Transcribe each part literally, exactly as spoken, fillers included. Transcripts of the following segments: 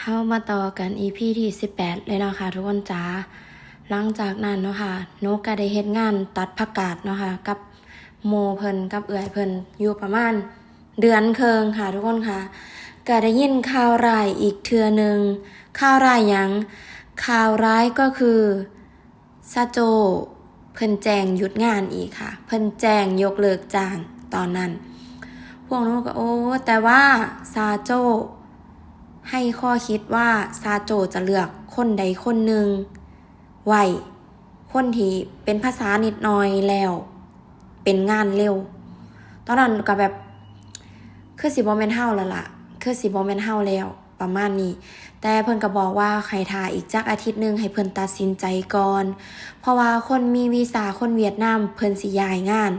เฮามาต่อกัน อีพี ที่สิบแปด เลยเนาะค่ะทุกคนจ๋า หลังจากนั้นเนาะค่ะ หนูก็ได้เฮ็ดงานตัดผักกาดเนาะค่ะ กับหมู่เพิ่นกับเอื้อยเพิ่นอยู่ประมาณเดือนครึ่งค่ะทุกคนค่ะ ก็ได้ยินข่าวร้ายอีกเทื่อหนึ่ง ข่าวร้ายหยัง ข่าวร้ายก็คือ ซาโจ เพิ่นแจ้งหยุดงานอีกค่ะ เพิ่นแจ้งยกเลิกจ้างตอนนั้น พวกหนูก็โอ้ แต่ว่าซาโจ ให้ข้อคิดว่าซาโจจะเลือกคนใดคนหนึ่งไว้ คนที่เป็นภาษานิดหน่อยแล้วเป็นงานเร็ว ตอนนั้นก็แบบ คือสิบ่แม่นเฮาแล้วล่ะ คือสิบ่แม่นเฮาแล้ว ประมาณนี้ แต่เพิ่นก็บอกว่าให้ท่าอีกจักอาทิตย์หนึ่งให้เพิ่นตัดสินใจก่อน เพราะว่าคนมีวีซ่าคนเวียดนามเพิ่นสิย้ายงาน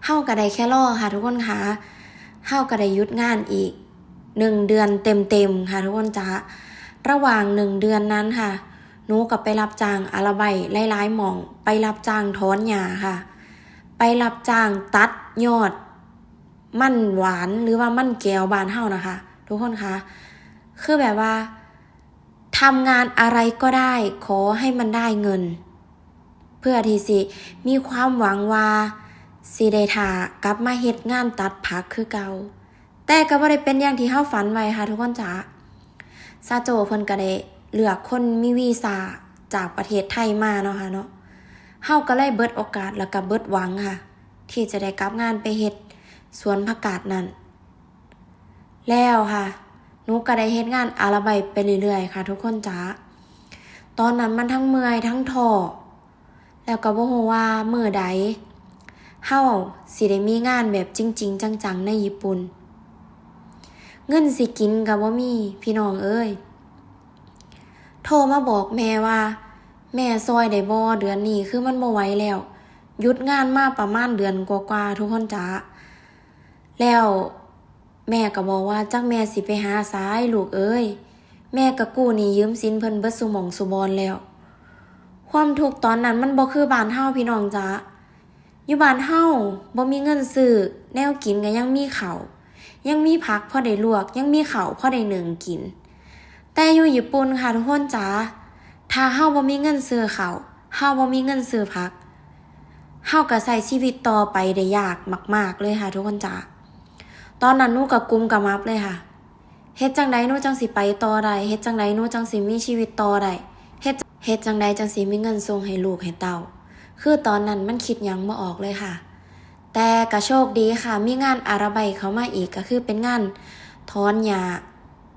เฮาก็ได้แค่รอค่ะทุกคนค่ะ เฮาก็ได้หยุดงานอีกหนึ่งเดือนเต็มๆค่ะทุกคนจ๋า ระหว่างหนึ่งเดือนนั้นค่ะ หนูก็ไปรับจ้างอาละไบหลายๆหม่อง ไปรับจ้างถอนหญ้าค่ะ ไปรับจ้างตัดยอดมันหวานหรือว่ามันแก้วบ้านเฮานะคะ ทุกคนคะ คือแบบว่าทำงานอะไรก็ได้ ขอให้มันได้เงิน เพื่อที่สิมีความหวังว่าสิได้ท่ากลับมาเฮ็ดงานตัดผักคือเก่า แต่ก็บ่ได้เป็นอย่างที่เฮาฝันไว้ค่ะทุกคนจ๋า ซาโจเพิ่นก็ได้เลือกคนมีวีซ่าจากประเทศไทยมาเนาะค่ะเนาะ เฮาก็เลยเบิดโอกาสแล้วก็เบิดหวังค่ะ ที่จะได้กลับงานไปเฮ็ดสวนผักกาดนั่น แล้วค่ะ หนูก็ได้เฮ็ดงานอาละไบไปเรื่อยๆค่ะทุกคนจ๋า ตอนนั้นมันทั้งเมื่อยทั้งท้อ แล้วก็บ่ฮู้ว่ามื้อใดเฮาสิได้มีงานแบบจริงๆจังๆในญี่ปุ่น เงินสิกินก็บ่มี พี่น้องเอ้ย โทรมาบอกแม่ว่า แม่ซ่อยได้บ่ เดือนนี้คือมันบ่ไหวแล้ว หยุดงานมาประมาณเดือนกว่าๆทุกคนจ๋า แล้วแม่ก็บอกว่าจักแม่สิไปหาสายลูกเอ้ย แม่ก็กู้หนี้ยืมสินเพิ่นเบิดซุหม่องซุบ่อนแล้ว ความทุกข์ตอนนั้นมันบ่คือบ้านเฮาพี่น้องจ๋า อยู่บ้านเฮาบ่มีเงินซื้อแนวกินก็ยังมีข้าว ยังมีผักพอได้ลวก ยังมีข้าวพอได้นึ่งกิน แต่อยู่ญี่ปุ่นค่ะทุกคนจ๋า ถ้าเฮาบ่มีเงินซื้อข้าว เฮาบ่มีเงินซื้อผัก เฮาก็ใช้ชีวิตต่อไปได้ยากมากๆเลยค่ะทุกคนจ๋า ตอนนั้นหนูก็กุมขมับเลยค่ะ เฮ็ดจั่งใดหนูจั่งสิไปต่อได้ เฮ็ดจั่งใดหนูจั่งสิมีชีวิตต่อได้ เฮ็ด เฮ็ดจั่งใดจั่งสิมีเงินส่งให้ลูกให้เต้า คือตอนนั้นมันคิดหยังบ่ออกเลยค่ะ แต่ก็โชคดีค่ะ มีงานอาละไบเข้ามาอีก ก็คือเป็นงานถอนหญ้า